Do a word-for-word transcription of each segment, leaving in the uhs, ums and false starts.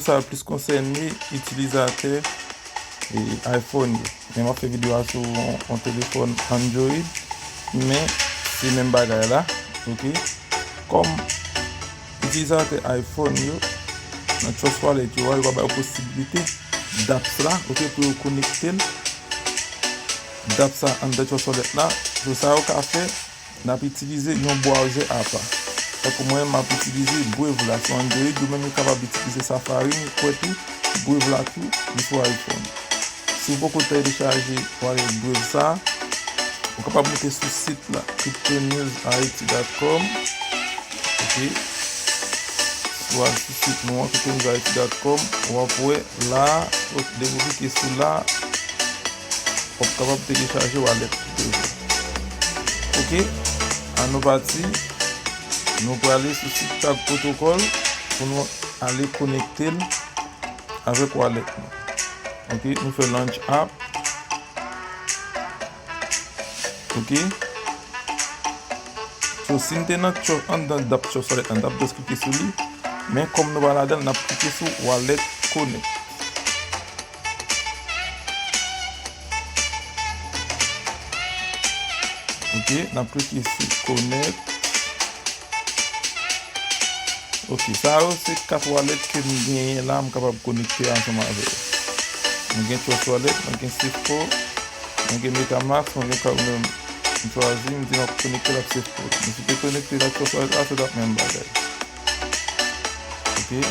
sa yo plis konsène itilizatè e iPhone yo. Men m ap fè videyo a sou yon, yon telefòn Android, men se menm bagay la, oke? Kòm itilizatè iPhone yo, nan Trust Wallet yo a, yo pa bay yo posiblite dApps la, oke, pou yo konekte l. dApps la anndan Trust Wallet la. So, sa yo ka fè, n ap itilize yon bwazè apa. Tankou mwen, m ap itilize Brave la sou Android, ou menm ou kapab itilize Safari, m kwè tou, Brave la tou, li sou iPhone. Si w poko telechaje wallet Brave sa, ou kapab moute sou sit la, cryptonews haiti dot com. Oke. Si w al sou sit nou an, cryptonews haiti dot com, w ap wè la, depi w klike sou la, w ap kapab telechaje wallet Brave. Oke, ann nou pati. Nou prale sou sit Tag Protocol pou nou ale konekte l avèk wallet nou. Oke, nou fè launch app. Oke. So, si n te nan Trust, anndan dApp Trust Wallet la, n t ap just klike sou li. Men kòm nou pa ladan l, n ap klike sou Wallet Connect. Oke, n ap klike sou Connect. Oke, sa yo se kat wallet ke m genyen la, m kapab konekte ansanm avè yo. Mwen gen Trust Wallet, mwen gen Safeco, mwen gen MetaMask, mwen gen Cardano. M chwazi, m di m ap konekte l ak Safeco. Mwen si te konekte l ak Trust Wallet la, se t ap menm bagay. Oke,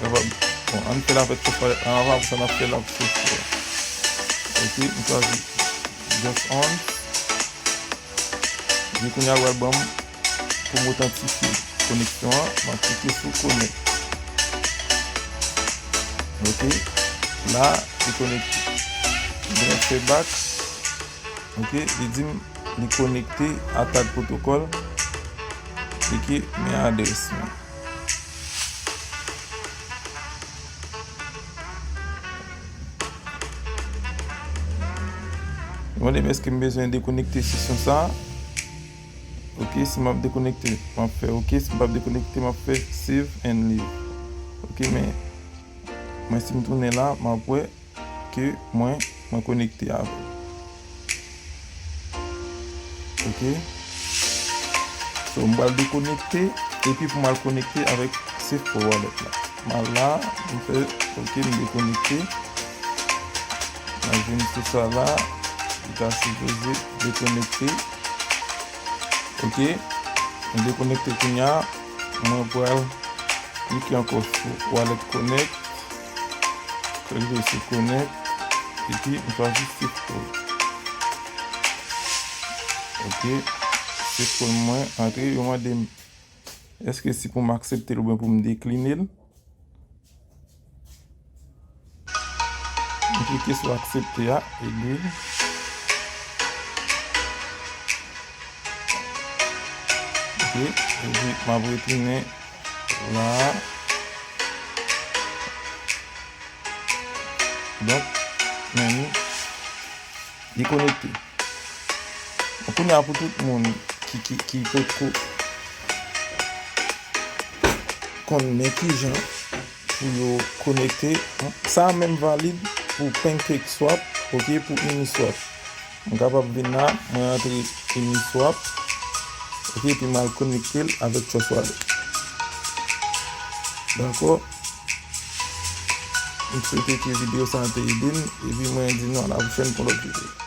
kapab, bon, ann fè l avèk Trust Wallet la anvan, apre sa n ap fè l ak Safeco. Oke, m chwazi just once. Epi kounye a, l pral ban m pou m otantifye koneksyon an, m ap klike sou connect. Oke, la, li konekte. M gen fè back. Oke, li di m li konekte a Tag Protocol. Klike men adrès mwen. Li mande m èske m bezwen dekonekte sesyon sa a. Oke, si m ap dekonekte, m ap fè oke. Si m p ap dekonekte, m ap fè save and leave. Oke, men mwen si m tounen la, m ap wè ke mwen, mwen konekte avè l. Oke. So, m pral dekonekte, epi pou m al konekte avèk Safeco Wallet la. M al la, m fè, oke, m dekonekte. M al vin sou sa la, li ta sipoze dekonekte. Oke, m dekonekte kounye a, mwen pral klike ankò sou Wallet Connect. Klike sou connect, epi m chwazi Safeco. Oke, Safeco mwen antre, yo mande m èske si pou m aksepte l oubyen pou m dekline l. M klike sou aksepte a, agree. Oke, epi m ap retounen la. Donk, men nou, li konekte. Bon, kounye a pou tout moun ki, ki, ki potko konn men kijan pou yo konekte, sa menm valid pou PancakeSwap, oke, pou Uniswap. M kapab vin la, mwen antre Uniswap, oke, epi m al konekte l avèk Trust Wallet. Dakò? M swete ke videyo sa a te ede n, epi mwen di nou a la pwochèn pou lòt videyo.